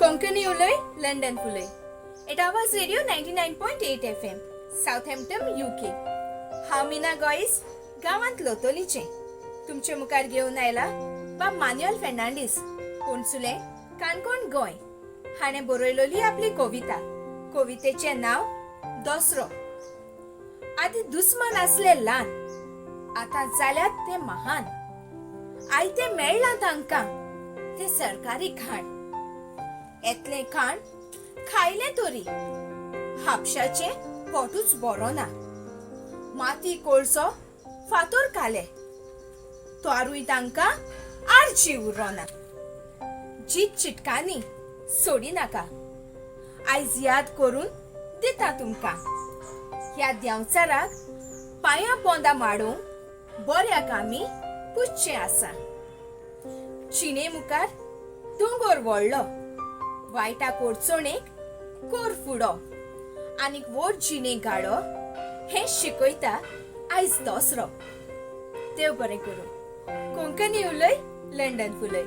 कोंकणी उलय, London फुलय. At Awaaz radio 99.8 FM, Southampton, UK. हांव मीना गोयस, गांवांत लोतोलीचें. तुमचे मुखार घेवन आयला बाब मान्युएल फेर्नांडीस, कोणसुले, काणकोण, गोंय, हाणें बरयलोली आपली कविता. कवितेचें नांव दसरो. आदी दुस्मान आसले ल्हान, आतां जाल्यात ते महान. आयतें मेळ्ळां तांकां तें सरकारी खाण. येतलें खाण खायलें तरी हापशाचें पोटूच बरो ना. माती, कोळसो, फातोर काले तोरूय तांकां आरजी उरोना. जीत चिटकांनी सोडी नाका, आयज याद करून दिता तुमकां. ह्या देंवचाराक पांया पोंदा माडोवंक बऱ्याक आमी पुजचें आसा. चिणे मुखार दोंगर व्हडलो, वायटा कोडचणेक कोर फुडो आनीक व्हड जिणे गाडो हें शिकयता आयज दसरो. देव बरें करूं. कोंकणी उलय, लंडन फुलय.